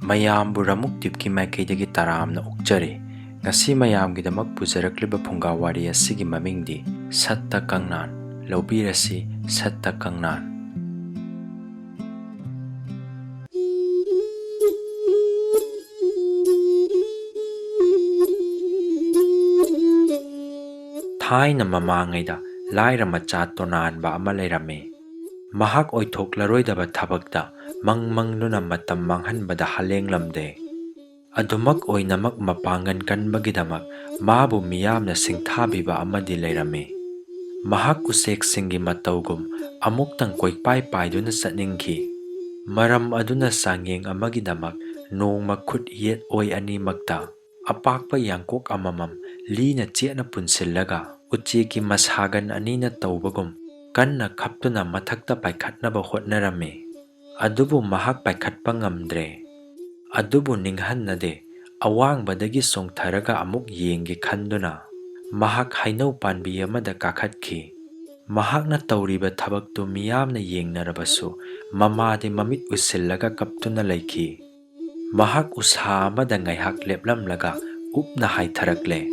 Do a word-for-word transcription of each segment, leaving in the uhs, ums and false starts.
ꯃꯌꯥꯝꯕꯨ ꯔꯃꯨꯛꯗꯤꯞꯀꯤ ꯃꯥꯏꯀꯩꯗꯒꯤ ꯇꯔꯥꯝꯅ ꯑꯣꯛꯆꯔꯤ꯫ ꯉꯁꯤ ꯃꯌꯥꯝꯒꯤꯗꯃꯛ ꯄꯨꯖꯔꯛꯂꯤꯕ ꯐꯨꯡꯒꯥ ꯋꯥꯔꯤ ꯑꯁꯤꯒꯤ ꯃꯃꯤꯡꯗꯤ ꯁꯠꯇ ꯀꯪꯅꯥꯟ꯫ ꯂꯧꯕꯤꯔꯁꯤ ꯁꯠꯇ ꯀꯪꯅꯥꯟ꯫ ꯊꯥꯏꯅ ꯃꯃꯥꯡꯉꯩꯗ ꯂꯥꯏꯔ ꯃꯆꯥ ꯇꯣꯅꯥꯟꯕ ꯑꯃ ꯂꯩꯔꯝꯃꯤ꯫ ꯃꯍꯥꯛ ꯑꯣꯏꯊꯣꯛꯂꯔꯣꯏꯗꯕ ꯊꯕꯛꯇ ꯃꯪ ꯃꯪꯗꯨꯅ ꯃꯇꯝ ꯃꯥꯡꯍꯟꯕꯗ ꯍꯥꯂꯦꯡꯂꯝꯗꯦ꯫ ꯑꯗꯨꯃꯛ ꯑꯣꯏꯅꯃꯛ ꯃꯄꯥꯡꯒꯜ ꯀꯟꯕꯒꯤꯗꯃꯛ ꯃꯥꯕꯨ ꯃꯤꯌꯥꯝꯅ ꯁꯤꯡꯊꯥꯕꯤꯕ ꯑꯃꯗꯤ ꯂꯩꯔꯝꯃꯤ꯫ ꯃꯍꯥꯛ ꯎꯆꯦꯛꯁꯤꯡꯒꯤ ꯃꯇꯧꯒꯨꯝ ꯑꯃꯨꯛꯇꯪ ꯀꯣꯏꯄꯥꯏ ꯄꯥꯏꯗꯨꯅ ꯆꯠꯅꯤꯡꯈꯤ꯫ ꯃꯔꯝ ꯑꯗꯨꯅ ꯆꯥꯡꯌꯦꯡ ꯑꯃꯒꯤꯗꯃꯛ ꯅꯣꯡꯃ ꯈꯨꯠ ꯌꯦꯠ ꯑꯣꯏ ꯑꯅꯤꯃꯛꯇ ꯑꯄꯥꯛꯄ ꯌꯥꯡꯀꯣꯛ ꯑꯃꯃꯝ ꯂꯤꯅ ꯆꯦꯠꯅ ꯄꯨꯟꯁꯤꯜꯂꯒ ꯎꯆꯦꯛꯀꯤ ꯃꯁꯥꯒꯟ ꯑꯅꯤꯅ ꯇꯧꯕꯒꯨꯝ ꯀꯟꯅ ꯈꯞꯇꯨꯅ ꯃꯊꯛꯇ ꯄꯥꯏꯈꯠꯅꯕ ꯍꯣꯠꯅꯔꯝꯃꯤ꯫ ꯑꯗꯨꯕꯨ ꯃꯍꯥꯛ ꯄꯥꯏꯈꯠꯄ ꯉꯝꯗ꯭ꯔꯦ꯫ ꯑꯗꯨꯕꯨ ꯅꯤꯡꯍꯟꯅꯗꯦ, ꯑꯋꯥꯡꯕꯗꯒꯤ ꯆꯣꯡꯊꯔꯒ ꯑꯃꯨꯛ ꯌꯦꯡꯒꯦ ꯈꯟꯗꯨꯅ ꯃꯍꯥꯛ ꯍꯩꯅꯧ ꯄꯥꯟꯕꯤ ꯑꯃꯗ ꯀꯥꯈꯠꯈꯤ꯫ ꯃꯍꯥꯛꯅ ꯇꯧꯔꯤꯕ ꯊꯕꯛꯇꯨ ꯃꯤꯌꯥꯝꯅ ꯌꯦꯡꯅꯔꯕꯁꯨ ꯃꯃꯥꯗꯤ ꯃꯃꯤꯠ ꯎꯏꯁꯤꯜꯂꯒ ꯀꯞꯇꯨꯅ ꯂꯩꯈꯤ꯫ ꯃꯍꯥꯛ ꯎꯁꯥ ꯑꯃꯗ ꯉꯥꯏꯍꯥꯛ ꯂꯦꯞꯂꯝꯂꯒ ꯎꯞꯅ ꯍꯥꯏꯊꯔꯛꯂꯦ꯫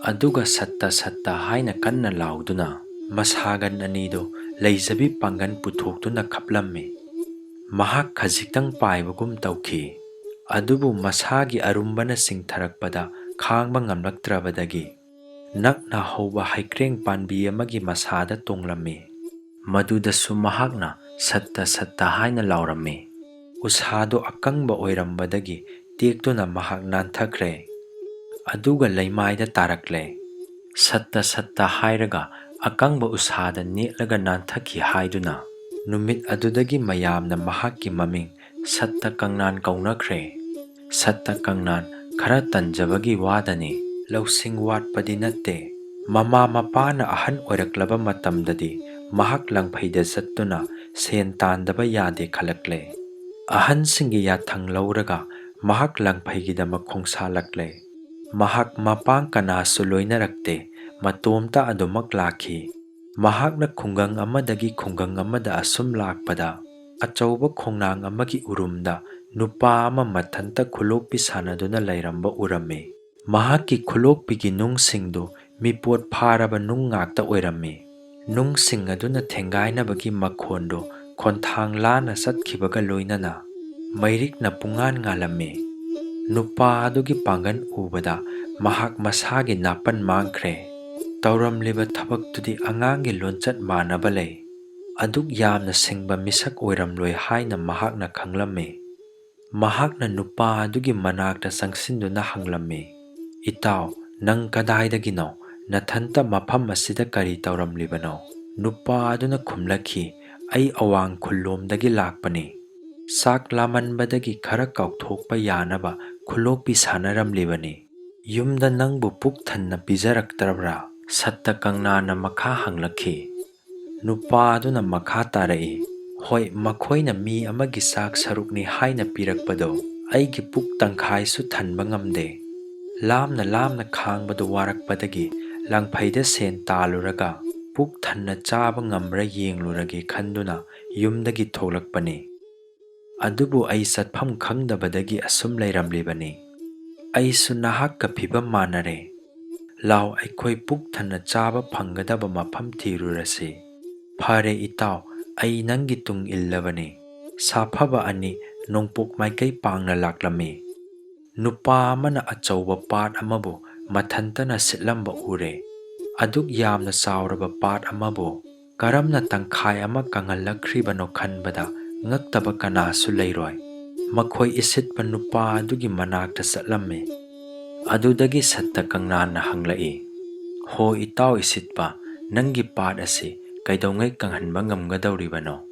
ꯑꯗꯨꯒ ꯁꯠꯇ ꯁꯠꯇ ꯍꯥꯏꯅ ꯀꯟꯅ ꯂꯥꯎꯗꯨꯅ ꯃꯁꯥꯒꯟ ꯑꯅꯤꯗꯨ ꯂꯩꯖꯕꯤ ꯄꯥꯡꯒꯟ ꯄꯨꯊꯣꯛꯇꯨꯅ ꯈꯞꯂꯝꯃꯤ꯫ ꯃꯍꯥꯛ ꯈꯖꯤꯛꯇꯪ ꯄꯥꯏꯕꯒꯨꯝ ꯇꯧꯈꯤ꯫ ꯑꯗꯨꯕꯨ ꯃꯁꯥꯒꯤ ꯑꯔꯨꯝꯕꯅ ꯆꯤꯡꯊꯔꯛꯄꯗ ꯈꯥꯡꯕ ꯉꯝꯂꯛꯇ꯭ꯔꯕꯗꯒꯤ ꯅꯛꯅ ꯍꯧꯕ ꯍꯩꯀ꯭ꯔꯦꯡ ꯄꯥꯟꯕꯤ ꯑꯃꯒꯤ ꯃꯁꯥꯗ ꯇꯣꯡꯂꯝꯃꯤ꯫ ꯃꯗꯨꯗꯁꯨ ꯃꯍꯥꯛꯅ ꯁꯠꯇ ꯁꯠꯇ ꯍꯥꯏꯅ ꯂꯥꯎꯔꯝꯃꯤ꯫ ꯎꯁꯥꯗꯨ ꯑꯀꯪꯕ ꯑꯣꯏꯔꯝꯕꯗꯒꯤ ꯇꯦꯛꯇꯨꯅ ꯃꯍꯥꯛ ꯅꯥꯟꯊꯈ꯭ꯔꯦ꯫ ꯑꯗꯨꯒ ꯂꯩꯃꯥꯏꯗ ꯇꯥꯔꯛꯂꯦ꯫ ꯁꯠꯇ ꯁꯠꯇ ꯍꯥꯏꯔꯒ ꯑꯀꯪꯕ ꯎꯁꯥꯗ ꯅꯦꯠꯂꯒ ꯅꯥꯟꯊꯈꯤ ꯍꯥꯏꯗꯨꯅ ꯅꯨꯃꯤꯠ ꯑꯗꯨꯗꯒꯤ ꯃꯌꯥꯝꯅ ꯃꯍꯥꯛꯀꯤ ꯃꯃꯤꯡ ꯁꯠꯇ ꯀꯪꯅꯥꯟ ꯀꯧꯅꯈ꯭ꯔꯦ꯫ ꯁꯠꯇ ꯀꯪꯅꯥꯟ ꯈꯔ ꯇꯟꯖꯕꯒꯤ ꯋꯥꯗꯅꯤ, ꯂꯧꯁꯤꯡ ꯋꯥꯠꯄꯗꯤ ꯅꯠꯇꯦ꯫ ꯃꯃꯥ ꯃꯄꯥꯅ ꯑꯍꯟ ꯑꯣꯏꯔꯛꯂꯕ ꯃꯇꯝꯗꯗꯤ ꯃꯍꯥꯛ ꯂꯪꯐꯩꯗ ꯆꯠꯇꯨꯅ ꯁꯦꯟ ꯇꯥꯟꯗꯕ ꯌꯥꯗꯦ ꯈꯜꯂꯛꯂꯦ꯫ ꯑꯍꯟꯁꯤꯡꯒꯤ ꯌꯥꯊꯪ ꯂꯧꯔꯒ ꯃꯍꯥꯛ ꯂꯪꯐꯩꯒꯤꯗꯃꯛ ꯈꯣꯡꯁꯥꯜꯂꯛꯂꯦ꯫ ꯃꯍꯥꯛ ꯃꯄꯥꯡ ꯀꯅꯥꯁꯨ ꯂꯣꯏꯅꯔꯛꯇꯦ, ꯃꯇꯣꯝꯇ ꯑꯗꯨꯃꯛ ꯂꯥꯛꯈꯤ꯫ ꯃꯍꯥꯛꯅ ꯈꯨꯡꯒꯪ ꯑꯃꯗꯒꯤ ꯈꯨꯡꯒꯪ ꯑꯃꯗ ꯑꯁꯨꯝ ꯂꯥꯛꯄꯗ, ꯑꯆꯧꯕ ꯈꯣꯡꯅꯥꯡ ꯑꯃꯒꯤ ꯎꯔꯨꯝꯗ ꯅꯨꯄꯥ ꯑꯃ ꯃꯊꯟꯇ ꯈꯨꯂꯣꯛꯄꯤ ꯁꯥꯟꯅꯗꯨꯅ ꯂꯩꯔꯝꯕ ꯎꯔꯝꯃꯤ꯫ ꯃꯍꯥꯛꯀꯤ ꯈꯨꯂꯣꯛꯄꯤꯒꯤ ꯅꯨꯡꯁꯤꯡꯗꯨ ꯃꯤꯄꯣꯠ ꯐꯥꯔꯕ ꯅꯨꯡ ꯉꯥꯛꯇ ꯑꯣꯏꯔꯝꯃꯤ꯫ ꯅꯨꯡꯁꯤꯡ ꯑꯗꯨꯅ ꯊꯦꯡꯒꯥꯏꯅꯕꯒꯤ ꯃꯈꯣꯟꯗꯨ ꯈꯣꯟꯊꯥꯡ ꯂꯥꯅ ꯆꯠꯈꯤꯕꯒ ꯂꯣꯏꯅꯅ ꯃꯩꯔꯤꯛꯅ ꯄꯨꯡꯉꯥꯟ ꯉꯥꯜꯂꯝꯃꯤ꯫ ꯅꯨꯄꯥ ꯑꯗꯨꯒꯤ ꯄꯥꯡꯒꯜ ꯎꯕꯗ ꯃꯍꯥꯛ ꯃꯁꯥꯒꯤ ꯅꯥꯄꯟ ꯃꯥꯡꯈ꯭ꯔꯦ꯫ ꯇꯧꯔꯝꯂꯤꯕ ꯊꯕꯛꯇꯨꯗꯤ ꯑꯉꯥꯡꯒꯤ ꯂꯣꯟꯆꯠ ꯃꯥꯟꯅꯕ ꯂꯩ꯫ ꯑꯗꯨꯛ ꯌꯥꯝꯅ ꯁꯤꯡꯕ ꯃꯤꯁꯛ ꯑꯣꯏꯔꯝꯂꯣꯏ ꯍꯥꯏꯅ ꯃꯍꯥꯛꯅ ꯈꯪꯂꯝꯃꯤ꯫ ꯃꯍꯥꯛꯅ ꯅꯨꯄꯥ ꯑꯗꯨꯒꯤ ꯃꯅꯥꯛꯇ ꯆꯪꯁꯤꯟꯗꯨꯅ ꯍꯪꯂꯝꯃꯤ, "ꯏꯇꯥꯎ, ꯅꯪ ꯀꯗꯥꯏꯗꯒꯤꯅꯣ? ꯅꯊꯟꯇ ꯃꯐꯝ ꯑꯁꯤꯗ ꯀꯔꯤ ꯇꯧꯔꯝꯂꯤꯕꯅꯣ?" ꯅꯨꯄꯥ ꯑꯗꯨꯅ ꯈꯨꯝꯂꯛꯈꯤ, "ꯑꯩ ꯑꯋꯥꯡ ꯈꯨꯜꯂꯣꯝꯗꯒꯤ ꯂꯥꯛꯄꯅꯤ꯫ ꯆꯥꯛ ꯂꯥꯃꯟꯕꯗꯒꯤ ꯈꯔ ꯀꯥꯎꯊꯣꯛꯄ ꯌꯥꯅꯕ ꯈꯨꯂꯣꯛꯄꯤ ꯁꯥꯟꯅꯔꯝꯂꯤꯕꯅꯤ꯫ ꯌꯨꯝꯗ ꯅꯪꯕꯨ ꯄꯨꯛ ꯊꯟꯅ ꯄꯤꯖꯔꯛꯇ꯭ꯔꯕ꯭ꯔꯥ?" ꯁꯠꯇ ꯀꯪꯂꯥꯅ ꯃꯈꯥ ꯍꯪꯂꯛꯈꯤ꯫ ꯅꯨꯄꯥ ꯑꯗꯨꯅ ꯃꯈꯥ ꯇꯥꯔꯛꯏ, "ꯍꯣꯏ, ꯃꯈꯣꯏꯅ ꯃꯤ ꯑꯃꯒꯤ ꯆꯥꯛ ꯁꯔꯨꯛꯅꯤ ꯍꯥꯏꯅ ꯄꯤꯔꯛꯄꯗꯣ ꯑꯩꯒꯤ ꯄꯨꯛ ꯇꯪꯈꯥꯏꯁꯨ ꯊꯟꯕ ꯉꯝꯗꯦ꯫ ꯂꯥꯝꯅ ꯂꯥꯝꯅ ꯈꯥꯡꯕꯗꯨ ꯋꯥꯔꯛꯄꯗꯒꯤ ꯂꯪꯐꯩꯗ ꯁꯦꯟ ꯇꯥꯜꯂꯨꯔꯒ ꯄꯨꯛ ꯊꯟꯅ ꯆꯥꯕ ꯉꯝꯕ꯭ꯔꯥ ꯌꯦꯡꯂꯨꯔꯒꯦ ꯈꯟꯗꯨꯅ ꯌꯨꯝꯗꯒꯤ ꯊꯣꯛꯂꯛꯄꯅꯤ꯫ ꯑꯗꯨꯕꯨ ꯑꯩ ꯆꯠꯐꯝ ꯈꯪꯗꯕꯗꯒꯤ ꯑꯁꯨꯝ ꯂꯩꯔꯝꯂꯤꯕꯅꯤ꯫ ꯑꯩꯁꯨ ꯅꯍꯥꯛꯀ ꯐꯤꯕꯝ ꯃꯥꯟꯅꯔꯦ꯫ ꯂꯥꯎ, ꯑꯩꯈꯣꯏ ꯄꯨꯛ ꯊꯟꯅ ꯆꯥꯕ ꯐꯪꯒꯗꯕ ꯃꯐꯝ ꯊꯤꯔꯨꯔꯁꯤ꯫ ꯐꯔꯦ ꯏꯇꯥꯎ, ꯑꯩ ꯅꯪꯒꯤ ꯇꯨꯡ ꯏꯜꯂꯕꯅꯤ꯫ ꯁꯥꯐꯕ ꯑꯅꯤ ꯅꯣꯡꯄꯣꯛ ꯃꯥꯏꯀꯩ ꯄꯥꯡꯅ ꯂꯥꯛꯂꯝꯃꯤ꯫ ꯅꯨꯄꯥ ꯑꯃꯅ ꯑꯆꯧꯕ ꯄꯥꯠ ꯑꯃꯕꯨ ꯃꯊꯟꯇꯅ ꯁꯤꯠꯂꯝꯕ ꯎꯔꯦ꯫ ꯑꯗꯨꯛ ꯌꯥꯝꯅ ꯆꯥꯎꯔꯕ ꯄꯥꯠ ꯑꯃꯕꯨ ꯀꯔꯝꯅ ꯇꯪꯈꯥꯏ ꯑꯃ ꯀꯪꯍꯜꯂꯛꯈ꯭ꯔꯤꯕꯅꯣ ꯈꯟꯕꯗ ꯉꯛꯇꯕ ꯀꯅꯥꯁꯨ ꯂꯩꯔꯣꯏ꯫ ꯃꯈꯣꯏ ꯏꯁꯤꯠꯄ ꯅꯨꯄꯥ ꯑꯗꯨꯒꯤ ꯃꯅꯥꯛꯇ ꯆꯠꯂꯝꯃꯤ꯫ ꯑꯗꯨꯗꯒꯤ ꯁꯠꯇ ꯀꯪꯂꯥꯅ ꯍꯪꯂꯛꯏ, "ꯍꯣ ꯏꯇꯥꯎ ꯏꯁꯤꯠꯄ, ꯅꯪꯒꯤ ꯄꯥꯠ ꯑꯁꯤ ꯀꯩꯗꯧꯉꯩ ꯀꯪꯍꯟꯕ ꯉꯝꯒꯗꯧꯔꯤꯕꯅꯣ?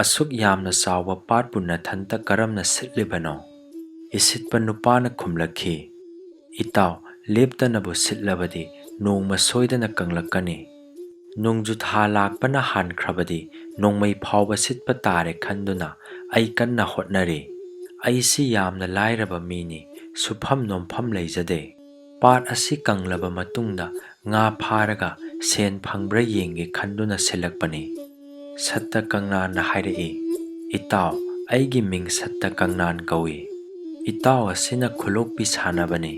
ꯑꯁꯨꯛ ꯌꯥꯝꯅ ꯆꯥꯎꯕ ꯄꯥꯠꯄꯨ ꯅꯊꯟꯇ ꯀꯔꯝꯅ ꯁꯤꯠꯂꯤꯕꯅꯣ?" ꯏꯁꯤꯠꯄ ꯅꯨꯄꯥꯅ ꯈꯨꯝꯂꯛꯈꯤ, "ꯏꯇꯥꯎ, ꯂꯦꯞꯇꯅꯕꯨ ꯁꯤꯠꯂꯕꯗꯤ ꯅꯣꯡꯃ ꯁꯣꯏꯗꯅ ꯀꯪꯂꯛꯀꯅꯤ꯫ ꯅꯣꯡꯖꯨ ꯊꯥ ꯂꯥꯛꯄꯅ ꯍꯥꯟꯈ꯭ꯔꯕꯗꯤ ꯅꯣꯡꯃꯩ ꯐꯥꯎꯕ ꯁꯤꯠꯄ ꯇꯥꯔꯦ ꯈꯟꯗꯨꯅ ꯑꯩ ꯀꯟꯅ ꯍꯣꯠꯅꯔꯤ꯫ ꯑꯩꯁꯤ ꯌꯥꯝꯅ ꯂꯥꯏꯔꯕ ꯃꯤꯅꯤ, ꯁꯨꯐꯝ ꯅꯣꯝꯐꯝ ꯂꯩꯖꯗꯦ꯫ ꯄꯥꯠ ꯑꯁꯤ ꯀꯪꯂꯕ ꯃꯇꯨꯡꯗ ꯉꯥ ꯐꯥꯔꯒ ꯁꯦꯟ ꯐꯪꯕ꯭ꯔꯥ ꯌꯦꯡꯒꯦ ꯈꯟꯗꯨꯅ ꯁꯤꯜꯂꯛꯄꯅꯤ꯫" ꯁꯠꯇ ꯀꯪꯂꯥꯅ ꯍꯥꯏꯔꯛꯏ, "ꯏꯇꯥꯎ, ꯑꯩꯒꯤ ꯃꯤꯡ ꯁꯠꯇ ꯀꯪꯅꯥꯟ ꯀꯧꯏ꯫ ꯏꯇꯥꯎ ꯑꯁꯤꯅ ꯈꯨꯂꯣꯛꯄꯤ ꯁꯥꯟꯅꯕꯅꯤ꯫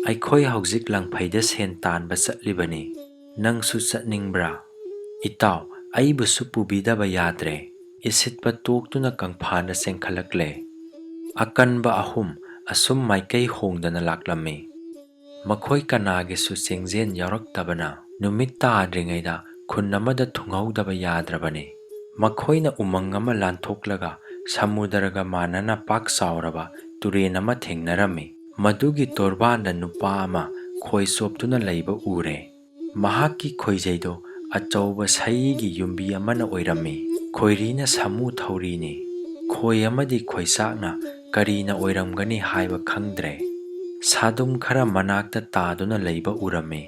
ꯑꯩꯈꯣꯏ ꯍꯧꯖꯤꯛ ꯂꯪꯐꯩꯗ ꯁꯦꯟ ꯇꯥꯟꯕ ꯆꯠꯂꯤꯕꯅꯤ꯫ ꯅꯪꯁꯨ ꯆꯠꯅꯤꯡꯕ꯭ꯔꯥ? ꯏꯇꯥꯎ, ꯑꯩꯕꯨꯁꯨ ꯄꯨꯕꯤꯗꯕ ꯌꯥꯗ꯭ꯔꯦ꯫ ꯏꯁꯤꯠꯄ ꯇꯣꯛꯇꯨꯅ ꯀꯪꯐꯥꯟꯗ ꯆꯦꯟꯈꯠꯂꯛꯂꯦ꯫ ꯑꯀꯟꯕ ꯑꯍꯨꯝ ꯑꯁꯨꯝ ꯃꯥꯏꯀꯩ ꯍꯣꯡꯗꯅ ꯂꯥꯛꯂꯝꯃꯤ꯫ ꯃꯈꯣꯏ ꯀꯅꯥꯒꯤꯁꯨ ꯆꯦꯡꯖꯦꯟ ꯌꯥꯎꯔꯛꯇꯕꯅ ꯅꯨꯃꯤꯠ ꯇꯥꯗ꯭ꯔꯤꯉꯩꯗ ꯈꯨꯟ ꯑꯃꯗ ꯊꯨꯡꯍꯧꯗꯕ ꯌꯥꯗ꯭ꯔꯕꯅꯤ꯫ ꯃꯈꯣꯏꯅ ꯎꯃꯪ ꯑꯃ ꯂꯥꯟꯊꯣꯛꯂꯒ ꯁꯃꯨꯗ꯭ꯔꯒ ꯃꯥꯟꯅꯅ ꯄꯥꯛ ꯆꯥꯎꯔꯕ ꯇꯨꯔꯦꯟ ꯑꯃ ꯊꯦꯡꯅꯔꯝꯃꯤ꯫ ꯃꯗꯨꯒꯤ ꯇꯣꯔꯕꯥꯟꯗ ꯅꯨꯄꯥ ꯑꯃ ꯈꯣꯏ ꯆꯣꯞꯇꯨꯅ ꯂꯩꯕ ꯎꯔꯦ꯫ ꯃꯍꯥꯛꯀꯤ ꯈꯣꯏꯖꯩꯗꯣ ꯑꯆꯧꯕ ꯁꯌꯤꯒꯤ ꯌꯨꯝꯕꯤ ꯑꯃꯅ ꯑꯣꯏꯔꯝꯃꯤ꯫ ꯈꯣꯏꯔꯤꯅ ꯁꯥꯃꯨ ꯊꯧꯔꯤꯅꯤ꯫ ꯈꯣꯏ ꯑꯃꯗꯤ ꯈꯣꯏꯆꯥꯛꯅ ꯀꯔꯤꯅ ꯑꯣꯏꯔꯝꯒꯅꯤ ꯍꯥꯏꯕ ꯈꯪꯗ꯭ꯔꯦ꯫ ꯁꯥꯗꯨꯝ ꯈꯔ ꯃꯅꯥꯛꯇ ꯇꯥꯗꯨꯅ ꯂꯩꯕ ꯎꯔꯝꯃꯤ꯫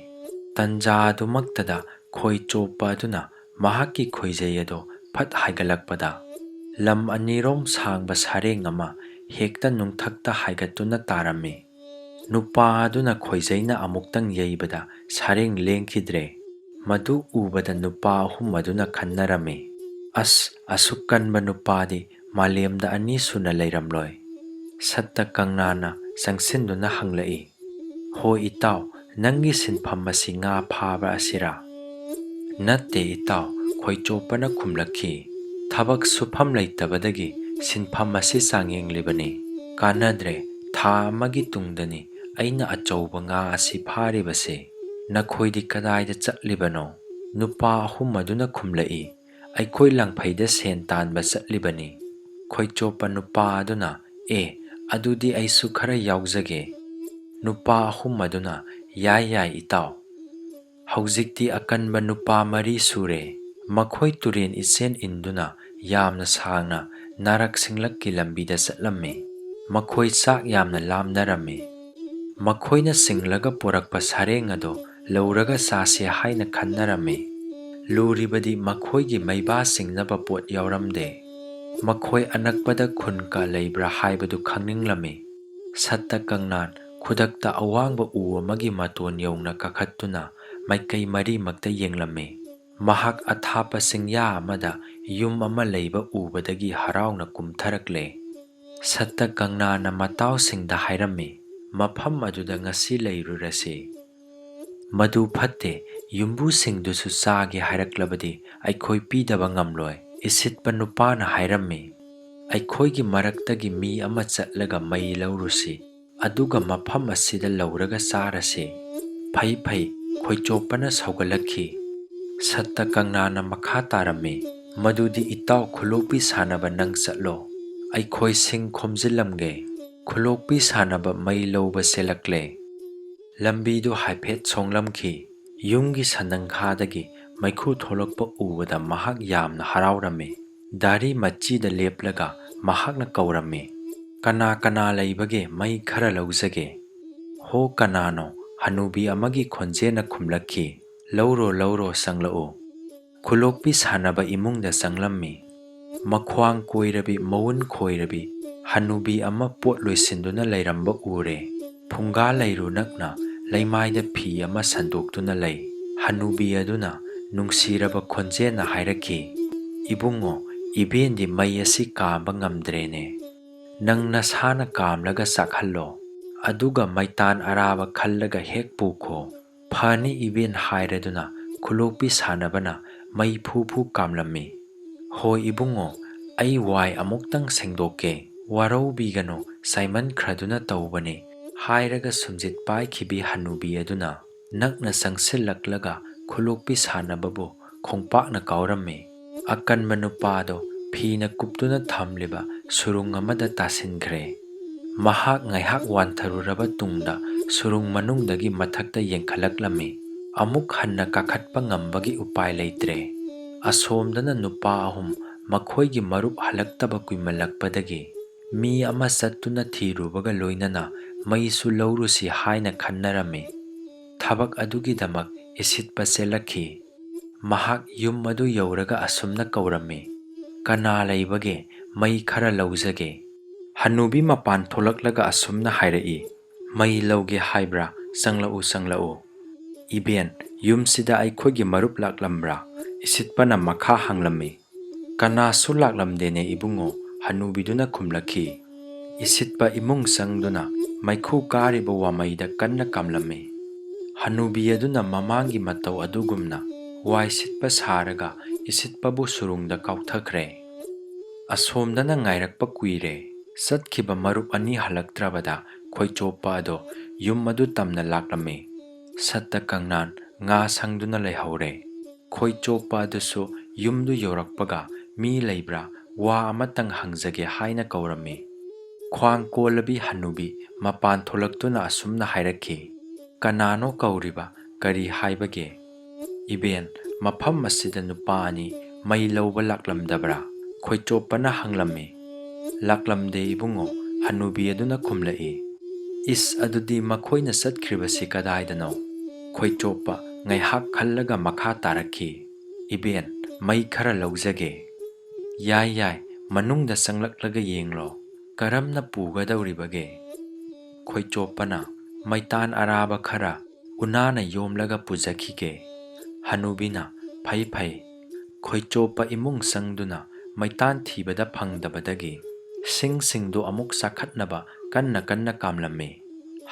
ꯇꯟꯖꯥ ꯑꯗꯨꯃꯛꯇꯗ ꯈꯣꯏ ꯆꯣꯞꯄ ꯑꯗꯨꯅ ꯃꯍꯥꯛꯀꯤ ꯈꯣꯏꯖꯩ ꯑꯗꯨ ꯐꯠ ꯍꯥꯏꯒꯠꯂꯛꯄꯗ, ꯂꯝ ꯑꯅꯤꯔꯣꯝ ꯁꯥꯡꯕ ꯁꯔꯦꯡ ꯑꯃ ꯍꯦꯛꯇ ꯅꯨꯡꯊꯛꯇ ꯍꯥꯏꯒꯠꯇꯨꯅ ꯇꯥꯔꯝꯃꯤ꯫ ꯅꯨꯄꯥ ꯑꯗꯨꯅ ꯈꯣꯏꯖꯩꯅ ꯑꯃꯨꯛꯇꯪ ꯌꯩꯕꯗ ꯁꯔꯦꯡ ꯂꯦꯡꯈꯤꯗ꯭ꯔꯦ꯫ ꯃꯗꯨ ꯎꯕꯗ ꯅꯨꯄꯥ ꯑꯍꯨꯝ ꯑꯗꯨꯅ ꯈꯟꯅꯔꯝꯃꯤ, "ꯑꯁ, ꯑꯁꯨꯛ ꯀꯟꯕ ꯅꯨꯄꯥꯗꯤ ꯃꯥꯂꯦꯝꯗ ꯑꯅꯤ ꯁꯨꯅ ꯂꯩꯔꯝꯂꯣꯏ꯫" ꯁꯠꯇ ꯀꯪꯅꯥꯅ ꯆꯪꯁꯤꯟꯗꯨꯅ ꯍꯪꯂꯛꯏ, "ꯍꯣ ꯏꯇꯥꯎ, ꯅꯪꯒꯤ ꯁꯤꯟꯐꯝ ꯑꯁꯤ ꯉꯥ ꯐꯥꯕ ꯑꯁꯤꯔꯥ?" "ꯅꯠꯇꯦ ꯏꯇꯥꯎ," ꯈꯣꯏꯆꯣꯞꯄꯅ ꯈꯨꯝꯂꯛꯈꯤ꯫ "ꯊꯕꯛ ꯁꯨꯐꯝ ꯂꯩꯇꯕꯗꯒꯤ ꯁꯤꯟꯐꯝ ꯑꯁꯤ ꯆꯥꯡꯌꯦꯡꯂꯤꯕꯅꯤ꯫ ꯀꯥꯟꯅꯗ꯭ꯔꯦ, ꯊꯥ ꯑꯃꯒꯤ ꯇꯨꯡꯗꯅꯤ ꯑꯩꯅ ꯑꯆꯧꯕ ꯉꯥ ꯑꯁꯤ ꯐꯥꯔꯤꯕꯁꯤ꯫ ꯅꯈꯣꯏꯗꯤ ꯀꯗꯥꯏꯗ ꯆꯠꯂꯤꯕꯅꯣ?" ꯅꯨꯄꯥ ꯑꯍꯨꯝ ꯑꯗꯨꯅ ꯈꯨꯝꯂꯛꯏ, "ꯑꯩꯈꯣꯏ ꯂꯪꯐꯩꯗ ꯁꯦꯟ ꯇꯥꯟꯕ ꯆꯠꯂꯤꯕꯅꯤ꯫" ꯈꯣꯏꯆꯣꯞꯄ ꯅꯨꯄꯥ ꯑꯗꯨꯅ, "ꯑꯦ, ꯑꯗꯨꯗꯤ ꯑꯩꯁꯨ ꯈꯔ ꯌꯥꯎꯖꯒꯦ꯫" ꯅꯨꯄꯥ ꯑꯍꯨꯝ ꯑꯗꯨꯅ, "ꯌꯥꯏ, ꯌꯥꯏ, ꯏꯇꯥꯎ꯫" ꯍꯧꯖꯤꯛꯇꯤ ꯑꯀꯟꯕ ꯅꯨꯄꯥ ꯃꯔꯤ ꯁꯨꯔꯦ꯫ ꯃꯈꯣꯏ ꯇꯨꯔꯦꯟ ꯏꯆꯦꯟ ꯏꯟꯗꯨꯅ ꯌꯥꯝꯅ ꯁꯥꯡꯅ ꯅꯥꯔꯛ ꯁꯤꯡꯂꯛꯀꯤ ꯂꯝꯕꯤꯗ ꯆꯠꯂꯝꯃꯤ꯫ ꯃꯈꯣꯏ ꯆꯥꯛ ꯌꯥꯝꯅ ꯂꯥꯝꯅꯔꯝꯃꯤ꯫ ꯃꯈꯣꯏꯅ ꯆꯤꯡꯂꯒ ꯄꯨꯔꯛꯄ ꯁꯔꯦꯡ ꯑꯗꯨ ꯂꯧꯔꯒ ꯆꯥꯁꯤ ꯍꯥꯏꯅ ꯈꯟꯅꯔꯝꯃꯤ꯫ ꯂꯨꯔꯤꯕꯗꯤ ꯃꯈꯣꯏꯒꯤ ꯃꯩꯕꯥ ꯆꯤꯡꯅꯕ ꯄꯣꯠ ꯌꯥꯎꯔꯝꯗꯦ꯫ ꯃꯈꯣꯏ ꯑꯅꯛꯄꯗ ꯈꯨꯟ ꯀ ꯂꯩꯕ꯭ꯔꯥ ꯍꯥꯏꯕꯗꯨ ꯈꯪꯅꯤꯡꯂꯝꯃꯤ꯫ ꯁꯠꯇ ꯀꯪꯅꯥꯟ ꯈꯨꯗꯛꯇ ꯑꯋꯥꯡꯕ ꯎ ꯑꯃꯒꯤ ꯃꯇꯣꯟ ꯌꯧꯅ ꯀꯥꯈꯠꯇꯨꯅ ꯃꯥꯏꯀꯩ ꯃꯔꯤꯃꯛꯇ ꯌꯦꯡꯂꯝꯃꯤ꯫ ꯃꯍꯥꯛ ꯑꯊꯥꯞꯄ ꯆꯤꯡꯌꯥ ꯑꯃꯗ ꯌꯨꯝ ꯑꯃ ꯂꯩꯕ ꯎꯕꯗꯒꯤ ꯍꯔꯥꯎꯅ ꯀꯨꯝꯊꯔꯛꯂꯦ꯫ ꯁꯠꯇ ꯀꯪꯅꯥꯅ ꯃꯇꯥꯎꯁꯤꯡꯗ ꯍꯥꯏꯔꯝꯃꯤ, "ꯃꯐꯝ ꯑꯗꯨꯗ ꯉꯁꯤ ꯂꯩꯔꯨꯔꯁꯤ꯫ ꯃꯗꯨ ꯐꯠꯇꯦ, ꯌꯨꯝꯕꯨꯁꯤꯡꯗꯨꯁꯨ ꯆꯥꯒꯦ ꯍꯥꯏꯔꯛꯂꯕꯗꯤ ꯑꯩꯈꯣꯏ ꯄꯤꯗꯕ ꯉꯝꯂꯣꯏ꯫" ꯏꯁꯤꯠꯄ ꯅꯨꯄꯥꯅ ꯍꯥꯏꯔꯝꯃꯤ, "ꯑꯩꯈꯣꯏꯒꯤ ꯃꯔꯛꯇꯒꯤ ꯃꯤ ꯑꯃ ꯆꯠꯂꯒ ꯃꯩ ꯂꯧꯔꯨꯁꯤ, ꯑꯗꯨꯒ ꯃꯐꯝ ꯑꯁꯤꯗ ꯂꯧꯔꯒ ꯆꯥꯔꯁꯤ꯫" "ꯐꯩ, ꯐꯩ," ꯈꯣꯏꯆꯣꯞꯄꯅ ꯁꯧꯒꯠꯂꯛꯈꯤ꯫ ꯁꯠꯇ ꯀꯪꯅꯥꯅ ꯃꯈꯥ ꯇꯥꯔꯝꯃꯤ, "ꯃꯗꯨꯗꯤ ꯏꯇꯥꯎ ꯈꯨꯂꯣꯛꯄꯤ ꯁꯥꯟꯅꯕ ꯅꯪ ꯆꯠꯂꯣ, ꯑꯩꯈꯣꯏ ꯁꯤꯡ ꯈꯣꯝꯖꯤꯜꯂꯝꯒꯦ꯫" ꯈꯨꯂꯣꯛꯄꯤ ꯁꯥꯟꯅꯕ ꯃꯩ ꯂꯧꯕ ꯆꯦꯜꯂꯛꯂꯦ꯫ ꯂꯝꯕꯤꯗꯨ ꯍꯥꯏꯐꯦꯠ ꯁꯣꯡꯂꯝꯈꯤ꯫ ꯌꯨꯝꯒꯤ ꯁꯟꯅꯪꯈꯥꯗꯒꯤ ꯃꯩꯈꯨ ꯊꯣꯛꯂꯛꯄ ꯎꯕꯗ ꯃꯍꯥꯛ ꯌꯥꯝꯅ ꯍꯔꯥꯎꯔꯝꯃꯤ꯫ ꯗꯥꯔꯤ ꯃꯆꯤꯗ ꯂꯦꯞꯂꯒ ꯃꯍꯥꯛꯅ ꯀꯧꯔꯝꯃꯤ, "ꯀꯅꯥ ꯀꯅꯥ ꯂꯩꯕꯒꯦ? ꯃꯩ ꯈꯔ ꯂꯧꯖꯒꯦ꯫" "ꯍꯣ, ꯀꯅꯥꯅꯣ?" ꯍꯅꯨꯕꯤ ꯑꯃꯒꯤ ꯈꯣꯟꯖꯦꯜꯅ ꯈꯨꯝꯂꯛꯈꯤ, "ꯂꯧꯔꯣ, ꯂꯧꯔꯣ, ꯆꯪꯂꯛꯎ꯫" ꯈꯨꯂꯣꯛꯄꯤ ꯁꯥꯟꯅꯕ ꯏꯃꯨꯡꯗ ꯆꯪꯂꯝꯃꯤ꯫ ꯃꯈ꯭ꯋꯥꯡ ꯀꯣꯏꯔꯕꯤ, ꯃꯎꯟ ꯈꯣꯏꯔꯕꯤ ꯍꯅꯨꯕꯤ ꯑꯃ ꯄꯣꯠ ꯂꯣꯏꯁꯤꯟꯗꯨꯅ ꯂꯩꯔꯝꯕ ꯎꯔꯦ꯫ ꯐꯨꯡꯒꯥ ꯂꯩꯔꯨ ꯅꯛꯅ ꯂꯩꯃꯥꯏꯗ ꯐꯤ ꯑꯃ ꯁꯟꯗꯣꯛꯇꯨꯅ ꯂꯩ꯫ ꯍꯅꯨꯕꯤ ꯑꯗꯨꯅ ꯅꯨꯡꯁꯤꯔꯕ ꯈꯣꯟꯖꯦꯜꯅ ꯍꯥꯏꯔꯛꯈꯤ, "ꯏꯕꯨꯡꯉꯣ, ꯏꯕꯦꯟꯗꯤ ꯃꯩ ꯑꯁꯤ ꯀꯥꯝꯕ ꯉꯝꯗ꯭ꯔꯦꯅꯦ꯫ ꯅꯪ ꯅꯁꯥꯅ ꯀꯥꯝꯂꯒ ꯆꯥꯛꯍꯜꯂꯣ, ꯑꯗꯨꯒ ꯃꯩꯇꯥꯟ ꯑꯔꯥꯕ ꯈꯜꯂꯒ ꯍꯦꯛ ꯄꯨꯈꯣ꯫" "ꯐꯅꯤ ꯏꯕꯦꯟ" ꯍꯥꯏꯔꯗꯨꯅ ꯈꯨꯂꯣꯛꯄꯤ ꯁꯥꯟꯅꯕꯅ ꯃꯩ ꯐꯨ ꯐꯨ ꯀꯥꯝꯂꯝꯃꯤ꯫ "ꯍꯣꯏ ꯏꯕꯨꯡꯉꯣ, ꯑꯩ ꯋꯥꯏ ꯑꯃꯨꯛꯇꯪ ꯁꯦꯡꯗꯣꯛꯀꯦ, ꯋꯥꯔꯧꯕꯤꯒꯅꯨ, ꯆꯥꯏꯃꯟꯈ꯭ꯔꯗꯨꯅ ꯇꯧꯕꯅꯤ" ꯍꯥꯏꯔꯒ ꯁꯨꯝꯖꯤꯠ ꯄꯥꯏꯈꯤꯕꯤ ꯍꯅꯨꯕꯤ ꯑꯗꯨꯅ ꯅꯛꯅ ꯆꯪꯁꯤꯜꯂꯛꯂꯒ ꯈꯨꯂꯣꯛꯄꯤ ꯁꯥꯟꯅꯕꯕꯨ ꯈꯣꯡꯄꯥꯛꯅ ꯀꯥꯎꯔꯝꯃꯤ꯫ ꯑꯀꯟꯕ ꯅꯨꯄꯥꯗꯣ ꯐꯤꯅ ꯀꯨꯞꯇꯨꯅ ꯊꯝꯂꯤꯕ ꯁꯨꯔꯨꯡ ꯑꯃꯗ ꯇꯥꯁꯤꯟꯈ꯭ꯔꯦ꯫ ꯃꯍꯥꯛ ꯉꯥꯏꯍꯥꯛ ꯋꯥꯟꯊꯔꯨꯔꯕ ꯇꯨꯡꯗ ꯁꯨꯔꯨꯡ ꯃꯅꯨꯡꯗꯒꯤ ꯃꯊꯛꯇ ꯌꯦꯡꯈꯠꯂꯛꯂꯝꯃꯤ꯫ ꯑꯃꯨꯛ ꯍꯟꯅ ꯀꯥꯈꯠꯄ ꯉꯝꯕꯒꯤ ꯎꯄꯥꯏ ꯂꯩꯇ꯭ꯔꯦ꯫ ꯑꯁꯣꯝꯗꯅ ꯅꯨꯄꯥ ꯑꯍꯨꯝ, ꯃꯈꯣꯏꯒꯤ ꯃꯔꯨꯞ ꯍꯜꯂꯛꯇꯕ ꯀꯨꯏꯃꯜꯂꯛꯄꯗꯒꯤ ꯃꯤ ꯑꯃ ꯆꯠꯇꯨꯅ ꯊꯤꯔꯨꯕꯒ ꯂꯣꯏꯅꯅ ꯃꯩꯁꯨ ꯂꯧꯔꯨꯁꯤ ꯍꯥꯏꯅ ꯈꯟꯅꯔꯝꯃꯤ꯫ ꯊꯕꯛ ꯑꯗꯨꯒꯤꯗꯃꯛ ꯏꯁꯤꯠꯄ ꯆꯦꯜꯂꯛꯈꯤ꯫ ꯃꯍꯥꯛ ꯌꯨꯝ ꯑꯗꯨ ꯌꯧꯔꯒ ꯑꯁꯨꯝꯅ ꯀꯧꯔꯝꯃꯤ, "ꯀꯅꯥ ꯂꯩꯕꯒꯦ? ꯃꯩ ꯈꯔ ꯂꯧꯖꯒꯦ꯫" ꯍꯅꯨꯕꯤ ꯃꯄꯥꯟ ꯊꯣꯛꯂꯛꯂꯒ ꯑꯁꯨꯝꯅ ꯍꯥꯏꯔꯛꯏ, "ꯃꯩ ꯂꯧꯒꯦ ꯍꯥꯏꯕ꯭ꯔꯥ? ꯆꯪꯂꯛꯎ, ꯆꯪꯂꯛꯎ꯫ ꯏꯕꯦꯟ, "ꯌꯨꯝꯁꯤꯗ ꯑꯩꯈꯣꯏꯒꯤ ꯃꯔꯨꯞ ꯂꯥꯛꯂꯝꯕ꯭ꯔꯥ?" ꯏꯁꯤꯠꯄꯅ ꯃꯈꯥ ꯍꯪꯂꯝꯃꯤ꯫ "ꯀꯅꯥꯁꯨ ꯂꯥꯛꯂꯝꯗꯦꯅꯦ ꯏꯕꯨꯡꯉꯣ," ꯍꯅꯨꯕꯤꯗꯨꯅ ꯈꯨꯝꯂꯛꯈꯤ꯫ ꯏꯁꯤꯠꯄ ꯏꯃꯨꯡ ꯆꯪꯗꯨꯅ ꯃꯩꯈꯨ ꯀꯥꯔꯤꯕ ꯋꯥꯃꯩꯗ ꯀꯟꯅ ꯀꯥꯝꯂꯝꯃꯤ꯫ ꯍꯅꯨꯕꯤ ꯑꯗꯨꯅ ꯃꯃꯥꯡꯒꯤ ꯃꯇꯧ ꯑꯗꯨꯒꯨꯝꯅ ꯋꯥꯏ ꯁꯤꯠꯄ ꯁꯥꯔꯒ ꯏꯁꯤꯠꯄꯕꯨ ꯁꯨꯔꯨꯡꯗ ꯀꯥꯎꯊꯈ꯭ꯔꯦ꯫ ꯑꯁꯣꯝꯗꯅ ꯉꯥꯏꯔꯛꯄ ꯀꯨꯏꯔꯦ꯫ ꯆꯠꯈꯤꯕ ꯃꯔꯨꯞ ꯑꯅꯤ ꯍꯜꯂꯛꯇ꯭ꯔꯕꯗ ꯈꯣꯏꯆꯣꯞꯄ ꯑꯗꯣ ꯌꯨꯝ ꯑꯗꯨ ꯇꯝꯅ ꯂꯥꯛꯂꯝꯃꯤ꯫ ꯁꯠꯇ ꯀꯪꯅꯥꯟ ꯉꯥ ꯁꯪꯗꯨꯅ ꯂꯩꯍꯧꯔꯦ꯫ ꯈꯣꯏꯆꯣꯞꯄ ꯑꯗꯨꯁꯨ ꯌꯨꯝꯗꯨ ꯌꯧꯔꯛꯄꯒ "ꯃꯤ ꯂꯩꯕ꯭ꯔꯥ? ꯋꯥ ꯑꯃꯇꯪ ꯍꯪꯖꯒꯦ" ꯍꯥꯏꯅ ꯀꯧꯔꯝꯃꯤ꯫ ꯈ꯭ꯋꯥꯡ ꯀꯣꯜꯂꯕꯤ ꯍꯅꯨꯕꯤ ꯃꯄꯥꯟ ꯊꯣꯛꯂꯛꯇꯨꯅ ꯑꯁꯨꯝꯅ ꯍꯥꯏꯔꯛꯈꯤ, "ꯀꯅꯥꯅꯣ ꯀꯧꯔꯤꯕ? ꯀꯔꯤ ꯍꯥꯏꯕꯒꯦ?" "ꯏꯕꯦꯟ, ꯃꯐꯝ ꯑꯁꯤꯗ ꯅꯨꯄꯥ ꯑꯅꯤ ꯃꯩ ꯂꯧꯕ ꯂꯥꯛꯂꯝꯗꯕ꯭ꯔꯥ?" ꯈꯣꯏꯆꯣꯞꯄꯅ ꯍꯪꯂꯝꯃꯤ꯫ "ꯂꯥꯛꯂꯝꯗꯦ ꯏꯕꯨꯡꯉꯣ," ꯍꯅꯨꯕꯤ ꯑꯗꯨꯅ ꯈꯨꯝꯂꯛꯏ꯫ "ꯏꯁ, ꯑꯗꯨꯗꯤ ꯃꯈꯣꯏꯅ ꯆꯠꯈ꯭ꯔꯤꯕꯁꯤ ꯀꯗꯥꯏꯗꯅꯣ?" ꯈꯣꯏꯆꯣꯞꯄ ꯉꯥꯏꯍꯥꯛ ꯈꯜꯂꯒ ꯃꯈꯥ ꯇꯥꯔꯛꯈꯤ, "ꯏꯕꯦꯟ, ꯃꯩ ꯈꯔ ꯂꯧꯖꯒꯦ꯫" "ꯌꯥꯏ, ꯌꯥꯏ, ꯃꯅꯨꯡꯗ ꯆꯪꯂꯛꯂꯒ ꯌꯦꯡꯂꯣ꯫ ꯀꯔꯝꯅ ꯄꯨꯒꯗꯧꯔꯤꯕꯒꯦ?" ꯈꯣꯏꯆꯣꯞꯄꯅ, "ꯃꯩꯇꯥꯟ ꯑꯔꯥꯕ ꯈꯔ ꯎꯅꯥꯅ ꯌꯣꯝꯂꯒ ꯄꯨꯖꯈꯤꯒꯦ꯫" ꯍꯅꯨꯕꯤꯅ, "ꯐꯩ, ꯐꯩ꯫" ꯈꯣꯏꯆꯣꯞꯄ ꯏꯃꯨꯡ ꯆꯪꯗꯨꯅ ꯃꯩꯇꯥꯟ ꯊꯤꯕꯗ ꯐꯪꯗꯕꯗꯒꯤ ꯁꯤꯡꯁꯤꯡꯗꯨ ꯑꯃꯨꯛ ꯆꯥꯈꯠꯅꯕ ꯀꯟꯅ ꯀꯟꯅ ꯀꯥꯝꯂꯝꯃꯤ꯫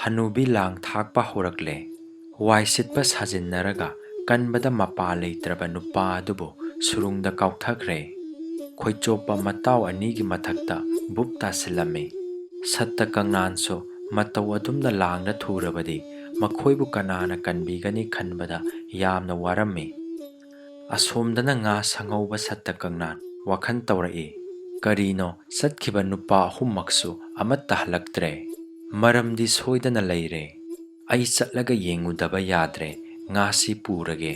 ꯍꯅꯨꯕꯤ ꯂꯥꯡ ꯊꯥꯛꯄ ꯍꯧꯔꯛꯂꯦ꯫ ꯋꯥꯏ ꯁꯤꯠꯄ ꯁꯥꯖꯤꯟꯅꯔꯒ ꯀꯟꯕꯗ ꯃꯄꯥ ꯂꯩꯇ꯭ꯔꯕ ꯅꯨꯄꯥ ꯑꯗꯨꯕꯨ ꯁꯨꯔꯨꯡꯗ ꯀꯥꯎꯊꯈ꯭ꯔꯦ꯫ ꯈꯣꯏꯆꯣꯞꯄ ꯃꯇꯥꯎ ꯑꯅꯤꯒꯤ ꯃꯊꯛꯇ ꯕꯨꯞ ꯇꯥꯁꯤꯜꯂꯝꯃꯤ꯫ ꯁꯠꯇ ꯀꯪꯅꯥꯟꯁꯨ ꯃꯇꯧ ꯑꯗꯨꯝꯅ ꯂꯥꯡꯗ ꯊꯨꯔꯕꯗꯤ ꯃꯈꯣꯏꯕꯨ ꯀꯅꯥꯅ ꯀꯟꯕꯤꯒꯅꯤ ꯈꯟꯕꯗ ꯌꯥꯝꯅ ꯋꯥꯔꯝꯃꯤ꯫ ꯑꯁꯣꯝꯗꯅ ꯉꯥ ꯁꯪꯍꯧꯕ ꯁꯠꯇ ꯀꯪꯅꯥꯟ ꯋꯥꯈꯜ ꯇꯧꯔꯛꯏ, "ꯀꯔꯤꯅꯣ, ꯆꯠꯈꯤꯕ ꯅꯨꯄꯥ ꯑꯍꯨꯝꯃꯛꯁꯨ ꯑꯃꯠꯇ ꯍꯜꯂꯛꯇ꯭ꯔꯦ? ꯃꯔꯝꯗꯤ ꯁꯣꯏꯗꯅ ꯂꯩꯔꯦ꯫ ꯑꯩ ꯆꯠꯂꯒ ꯌꯦꯡꯉꯨꯗꯕ ꯌꯥꯗ꯭ꯔꯦ, ꯉꯥꯁꯤ ꯄꯨꯔꯒꯦ꯫"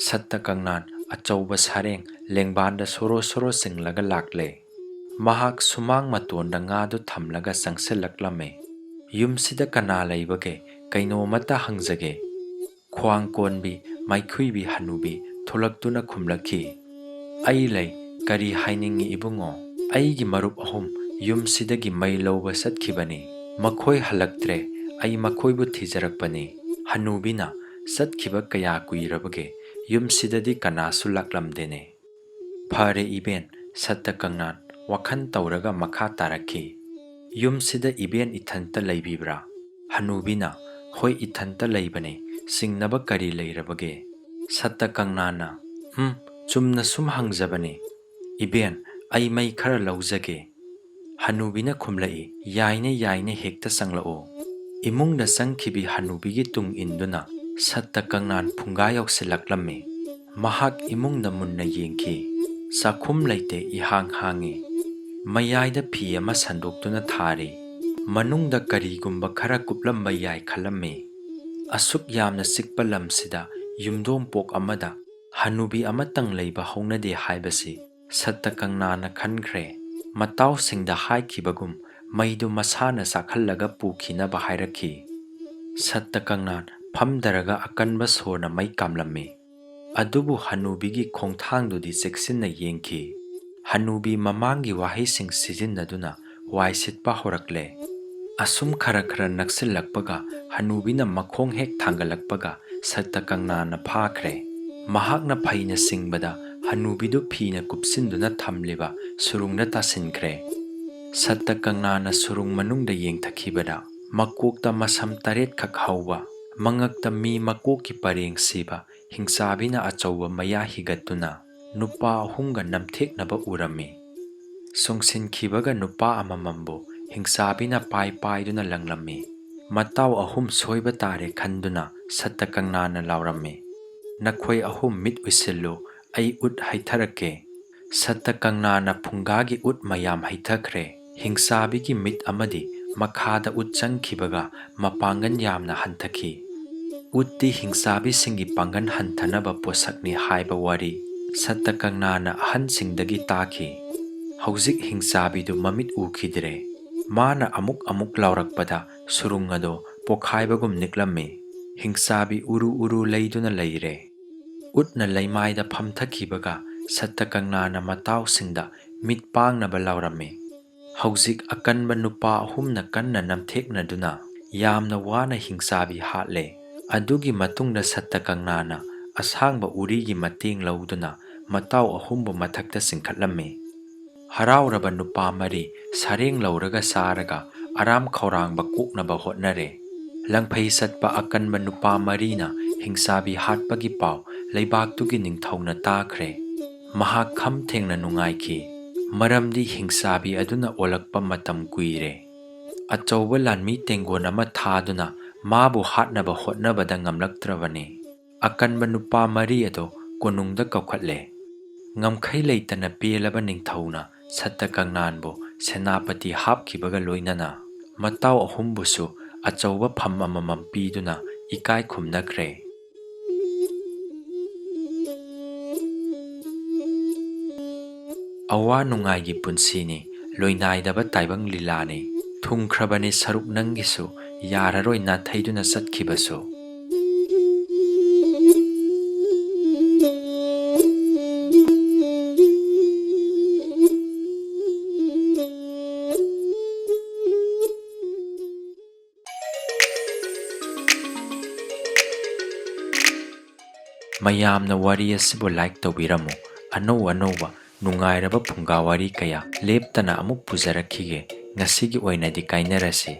ꯁꯠꯇ ꯀꯪꯅꯥꯟ ꯑꯆꯧꯕ ꯁꯥꯔꯦꯡ ꯂꯦꯡꯕꯥꯟꯗ ꯁꯣꯔꯣ ꯁꯣꯔꯣ ꯆꯤꯡꯂꯒ ꯂꯥꯛꯂꯦ꯫ ꯃꯍꯥꯛ ꯁꯨꯃꯥꯡ ꯃꯇꯣꯟꯗ ꯉꯥꯗꯨ ꯊꯝꯂꯒ ꯆꯪꯁꯤꯜꯂꯛꯂꯝꯃꯤ꯫ "ꯌꯨꯝꯁꯤꯗ ꯀꯅꯥ ꯂꯩꯕꯒꯦ? ꯀꯩꯅꯣꯃꯇ ꯍꯪꯖꯒꯦ꯫" ꯈ꯭ꯋꯥꯡ ꯀꯣꯟꯕꯤ ꯃꯥꯏꯈꯨꯏꯕꯤ ꯍꯅꯨꯕꯤ ꯊꯣꯛꯂꯛꯇꯨꯅ ꯈꯨꯝꯂꯛꯈꯤ, "ꯑꯩ ꯂꯩ, ꯀꯔꯤ ꯍꯥꯏꯅꯤꯡꯉꯤ ꯏꯕꯨꯡꯉꯣ? ꯑꯩꯒꯤ ꯃꯔꯨꯞ ꯑꯍꯨꯝ ꯌꯨꯝꯁꯤꯗꯒꯤ ꯃꯩ ꯂꯧꯕ ꯆꯠꯈꯤꯕꯅꯤ꯫ ꯃꯈꯣꯏ ꯍꯜꯂꯛꯇ꯭ꯔꯦ, ꯑꯩ ꯃꯈꯣꯏꯕꯨ ꯊꯤꯖꯔꯛꯄꯅꯤ꯫" ꯍꯅꯨꯕꯤꯅ ꯆꯠꯈꯤꯕ ꯀꯌꯥ ꯀꯨꯏꯔꯕꯒꯦ? ꯌꯨꯝꯁꯤꯗꯗꯤ ꯀꯅꯥꯁꯨ ꯂꯥꯛꯂꯝꯗꯦꯅꯦ꯫ ꯐꯔꯦ ꯏꯕꯦꯟ, ꯁꯠꯇ ꯀꯪꯅꯥꯟ ꯋꯥꯈꯜ ꯇꯧꯔꯒ ꯃꯈꯥ ꯇꯥꯔꯛꯈꯤ꯫ ꯌꯨꯝꯁꯤꯗ ꯏꯕꯦꯟ ꯏꯊꯟꯇ ꯂꯩꯕꯤꯕ꯭ꯔꯥ? ꯍꯅꯨꯕꯤꯅ, ꯍꯣꯏ, ꯏꯊꯟꯇ ꯂꯩꯕꯅꯦ, ꯆꯤꯡꯅꯕ ꯀꯔꯤ ꯂꯩꯔꯕꯒꯦ? ꯁꯠꯇ ꯀꯪꯅꯥꯟꯅ, ꯎꯝ, ꯆꯨꯝꯅ ꯁꯨꯝ ꯍꯪꯖꯕꯅꯦ꯫ ꯏꯕꯦꯟ, ꯑꯩ ꯃꯩ ꯈꯔ ꯂꯧꯖꯒꯦ꯫ ꯍꯅꯨꯕꯤꯅ ꯈꯨꯝꯂꯛꯏ, ꯌꯥꯏꯅꯦ, ꯌꯥꯏꯅꯦ, ꯍꯦꯛꯇ ꯆꯪꯂꯛꯑꯣ꯫ ꯏꯃꯨꯡꯗ ꯆꯪꯈꯤꯕꯤ ꯍꯅꯨꯕꯤꯒꯤ ꯇꯨꯡ ꯏꯟꯗꯨꯅ ꯁꯠꯇ ꯀꯪꯅꯥꯟ ꯐꯨꯡꯒꯥ ꯌꯧꯁꯤꯜꯂꯛꯂꯝꯃꯤ꯫ ꯃꯍꯥꯛ ꯏꯃꯨꯡꯗ ꯃꯨꯟꯅ ꯌꯦꯡꯈꯤ꯫ ꯆꯥꯛꯈꯨꯝ ꯂꯩꯇꯦ, ꯏꯍꯥꯡ ꯍꯥꯡꯉꯤ꯫ ꯃꯌꯥꯏꯗ ꯐꯤ ꯑꯃ ꯁꯟꯗꯣꯛꯇꯨꯅ ꯊꯥꯔꯤ꯫ ꯃꯅꯨꯡꯗ ꯀꯔꯤꯒꯨꯝꯕ ꯈꯔ ꯀꯨꯞꯂꯝꯕ ꯌꯥꯏ ꯈꯜꯂꯝꯃꯤ꯫ ꯑꯁꯨꯛ ꯌꯥꯝꯅ ꯆꯤꯛꯄ ꯂꯝꯁꯤꯗ ꯌꯨꯝꯗꯣꯡꯄꯣꯛ ꯑꯃꯗ ꯍꯅꯨꯕꯤ ꯑꯃꯇꯪ ꯂꯩꯕ ꯍꯧꯅꯗꯦ ꯍꯥꯏꯕꯁꯤ ꯁꯠꯇ ꯀꯪꯅꯥꯟꯅ ꯈꯟꯈ꯭ꯔꯦ꯫ ꯃꯇꯥꯎꯁꯤꯡꯗ ꯍꯥꯏꯈꯤꯕꯒꯨꯝ ꯃꯩꯗꯨ ꯃꯁꯥꯅ ꯆꯥꯛꯍꯜꯂꯒ ꯄꯨꯈꯤꯅꯕ ꯍꯥꯏꯔꯛꯈꯤ꯫ ꯁꯠꯇ ꯀꯪꯅꯥꯟ ꯐꯝꯗꯔꯒ ꯑꯀꯟꯕ ꯁꯣꯔꯅ ꯃꯩ ꯀꯥꯝꯂꯝꯃꯤ꯫ ꯑꯗꯨꯕꯨ ꯍꯅꯨꯕꯤꯒꯤ ꯈꯣꯡꯊꯥꯡꯗꯨꯗꯤ ꯆꯦꯛꯁꯤꯟꯅ ꯌꯦꯡꯈꯤ꯫ ꯍꯅꯨꯕꯤ ꯃꯃꯥꯡꯒꯤ ꯋꯥꯍꯩꯁꯤꯡ ꯁꯤꯖꯤꯟꯅꯗꯨꯅ ꯋꯥꯏ ꯁꯤꯠꯄ ꯍꯧꯔꯛꯂꯦ꯫ ꯑꯁꯨꯝ ꯈꯔ ꯈꯔ ꯅꯛꯁꯤꯜꯂꯛꯄꯒ ꯍꯅꯨꯕꯤꯅ ꯃꯈꯣꯡ ꯍꯦꯛ ꯊꯥꯡꯒꯠꯂꯛꯄꯒ ꯁꯠꯇ ꯀꯪꯅꯥꯟꯅ ꯐꯥꯈ꯭ꯔꯦ꯫ ꯃꯍꯥꯛꯅ ꯐꯩꯅ ꯆꯤꯡꯕꯗ ꯍꯅꯨꯕꯤꯗꯨ ꯐꯤꯅ ꯀꯨꯞꯁꯤꯟꯗꯨꯅ ꯊꯝꯂꯤꯕ ꯁꯨꯔꯨꯡꯗ ꯇꯥꯁꯤꯟꯈ꯭ꯔꯦ꯫ ꯁꯠꯇ ꯀꯪꯅꯥꯟꯅ ꯁꯨꯔꯨꯡ ꯃꯅꯨꯡꯗ ꯌꯦꯡꯊꯈꯤꯕꯗ ꯃꯀꯣꯛꯇ ꯃꯁꯝ ꯇꯔꯦꯠꯈꯛ ꯍꯧꯕ, ꯃꯉꯛꯇ ꯃꯤ ꯃꯀꯣꯛꯀꯤ ꯄꯔꯦꯡ ꯁꯤꯕ ꯍꯤꯡꯆꯥꯕꯤꯅ ꯑꯆꯧꯕ ꯃꯌꯥ ꯍꯤꯒꯠꯇꯨꯅ ꯅꯨꯄꯥ ꯑꯍꯨꯝꯒ ꯅꯝꯊꯦꯛꯅꯕ ꯎꯔꯝꯃꯤ꯫ ꯁꯨꯡꯁꯤꯟꯈꯤꯕꯒ ꯅꯨꯄꯥ ꯑꯃꯃꯝꯕꯨ ꯍꯤꯡꯆꯥꯕꯤꯅ ꯄꯥꯏ ꯄꯥꯏꯗꯨꯅ ꯂꯪꯂꯝꯃꯤ꯫ ꯃꯇꯥꯎ ꯑꯍꯨꯝ ꯁꯣꯏꯕ ꯇꯥꯔꯦ ꯈꯟꯗꯨꯅ ꯁꯠꯇ ꯀꯪꯅꯥꯟꯅ ꯂꯥꯎꯔꯝꯃꯤ, "ꯅꯈꯣꯏ ꯑꯍꯨꯝ ꯃꯤꯠ ꯎꯏꯁꯤꯜꯂꯨ, ꯑꯩ ꯎꯠ ꯍꯩꯊꯔꯛꯀꯦ"꯫ ꯁꯠꯇ ꯀꯪꯅꯥꯟꯅ ꯐꯨꯡꯒꯥꯒꯤ ꯎꯠ ꯃꯌꯥꯝ ꯍꯩꯊꯈ꯭ꯔꯦ꯫ ꯍꯤꯡꯆꯥꯕꯤꯒꯤ ꯃꯤꯠ ꯑꯃꯗꯤ ꯃꯈꯥꯗ ꯎꯠ ꯆꯪꯈꯤꯕꯒ ꯃꯄꯥꯡꯒꯜ ꯌꯥꯝꯅ ꯍꯟꯊꯈꯤ꯫ ꯎꯠꯇꯤ ꯍꯤꯡꯆꯥꯕꯤꯁꯤꯡꯒꯤ ꯄꯥꯡꯒꯜ ꯍꯟꯊꯅꯕ ꯄꯣꯠꯁꯛꯅꯤ ꯍꯥꯏꯕ ꯋꯥꯔꯤ ꯁꯠꯇ ꯀꯪꯅꯥꯟꯅ ꯑꯍꯟꯁꯤꯡꯗꯒꯤ ꯇꯥꯈꯤ꯫ ꯍꯧꯖꯤꯛ ꯍꯤꯡꯆꯥꯕꯤꯗꯨ ꯃꯃꯤꯠ ꯎꯈꯤꯗ꯭ꯔꯦ꯫ ꯃꯥꯅ ꯑꯃꯨꯛ ꯑꯃꯨꯛ ꯂꯥꯎꯔꯛꯄꯗ ꯁꯨꯔꯨꯡ ꯑꯗꯣ ꯄꯣꯈꯥꯏꯕꯒꯨꯝ ꯅꯤꯛꯂꯝꯃꯤ꯫ ꯍꯤꯡꯆꯥꯕꯤ ꯎꯔꯨ ꯎꯔꯨ ꯂꯩꯗꯨꯅ ꯂꯩꯔꯦ꯫ ꯎꯠꯅ ꯂꯩꯃꯥꯏꯗ ꯐꯝꯊꯈꯤꯕꯒ ꯁꯠꯇ ꯀꯪꯅꯥꯟꯅ ꯃꯇꯥꯎꯁꯤꯡꯗ ꯃꯤꯠ ꯄꯥꯡꯅꯕ ꯂꯥꯎꯔꯝꯃꯤ꯫ ꯍꯧꯖꯤꯛ ꯑꯀꯟꯕ ꯅꯨꯄꯥ ꯑꯍꯨꯝꯅ ꯀꯟꯅ ꯅꯝꯊꯦꯛꯅꯗꯨꯅ ꯌꯥꯝꯅ ꯋꯥꯅ ꯍꯤꯡꯆꯥꯕꯤ ꯍꯥꯠꯂꯦ꯫ ꯑꯗꯨꯒꯤ ꯃꯇꯨꯡꯗ ꯁꯠꯇꯀꯪꯅꯥꯅ ꯑꯁꯥꯡꯕ ꯎꯔꯤꯒꯤ ꯃꯇꯦꯡ ꯂꯧꯗꯨꯅ ꯃꯇꯥꯎ ꯑꯍꯨꯝꯕꯨ ꯃꯊꯛꯇ ꯆꯤꯡꯈꯠꯂꯝꯃꯤ꯫ ꯍꯔꯥꯎꯔꯕ ꯅꯨꯄꯥ ꯃꯔꯤ ꯁꯔꯦꯡ ꯂꯧꯔꯒ ꯆꯥꯔꯒ ꯑꯔꯥꯝ ꯈꯧꯔꯥꯡꯕ ꯀꯣꯛꯅꯕ ꯍꯣꯠꯅꯔꯦ꯫ ꯂꯪꯐꯩ ꯆꯠꯄ ꯑꯀꯟꯕ ꯅꯨꯄꯥ ꯃꯔꯤꯅ ꯍꯤꯡꯆꯥꯕꯤ ꯍꯥꯠꯄꯒꯤ ꯄꯥꯎ ꯂꯩꯕꯥꯛꯇꯨꯒꯤ ꯅꯤꯡꯊꯧꯅ ꯇꯥꯈ꯭ꯔꯦ꯫ ꯃꯍꯥꯛ ꯈꯝ ꯊꯦꯡꯅ ꯅꯨꯡꯉꯥꯏꯈꯤ, ꯃꯔꯝꯗꯤ ꯍꯤꯡꯆꯥꯕꯤ ꯑꯗꯨꯅ ꯑꯣꯜꯂꯛꯄ ꯃꯇꯝ ꯀꯨꯏꯔꯦ꯫ ꯑꯆꯧꯕ ꯂꯥꯟꯃꯤ ꯇꯦꯡꯒꯣꯟ ꯑꯃ ꯊꯥꯗꯨꯅ ꯃꯥꯕꯨ ꯍꯥꯠꯅꯕ ꯍꯣꯠꯅꯕꯗ ꯉꯝꯂꯛꯇ꯭ꯔꯕꯅꯤ꯫ ꯑꯀꯟꯕ ꯅꯨꯄꯥ ꯃꯔꯤ ꯑꯗꯨ ꯀꯣꯅꯨꯡꯗ ꯀꯧꯈꯠꯂꯦ꯫ ꯉꯝꯈꯩ ꯂꯩꯇꯅ ꯄꯦꯜꯂꯕ ꯅꯤꯡꯊꯧꯅ ꯁꯠꯇꯀꯪꯅꯥꯟꯕꯨ ꯁꯦꯅꯥꯄꯇꯤ ꯍꯥꯞꯈꯤꯕꯒ ꯂꯣꯏꯅꯅ ꯃꯇꯥꯎ ꯑꯍꯨꯝꯕꯨꯁꯨ ꯑꯆꯧꯕ ꯐꯝ ꯑꯃꯃꯝ ꯄꯤꯗꯨꯅ ꯏꯀꯥꯏ ꯈꯨꯝꯅꯈ꯭ꯔꯦ꯫ ꯑꯋꯥ ꯅꯨꯡꯉꯥꯏꯒꯤ ꯄꯨꯟꯁꯤꯅꯤ, ꯂꯣꯏꯅꯥꯏꯗꯕ ꯇꯥꯏꯕꯪ ꯂꯤꯂꯥꯅꯤ꯫ ꯊꯨꯡꯈ꯭ꯔꯕꯅꯤ ꯁꯔꯨꯛ ꯅꯪꯒꯤꯁꯨ, ꯌꯥꯔꯔꯣꯏ ꯅꯥꯊꯩꯗꯨꯅ ꯆꯠꯈꯤꯕꯁꯨ꯫ ꯃꯌꯥꯝꯅ ꯋꯥꯔꯤ ꯑꯁꯤꯕꯨ like ꯇꯧꯕꯤꯔꯝꯃꯨ꯫ ꯑꯅꯧ ꯑꯅꯧꯕ ꯅꯨꯡꯉꯥꯏꯔꯕ ꯐꯨꯡꯒꯥ ꯋꯥꯔꯤ ꯀꯌꯥ ꯂꯦꯞꯇꯅ ꯑꯃꯨꯛ ꯄꯨꯖꯔꯛꯈꯤꯒꯦ꯫ ꯉꯁꯤꯒꯤ ꯑꯣꯏꯅꯗꯤ ꯀꯥꯏꯅꯔꯁꯤ꯫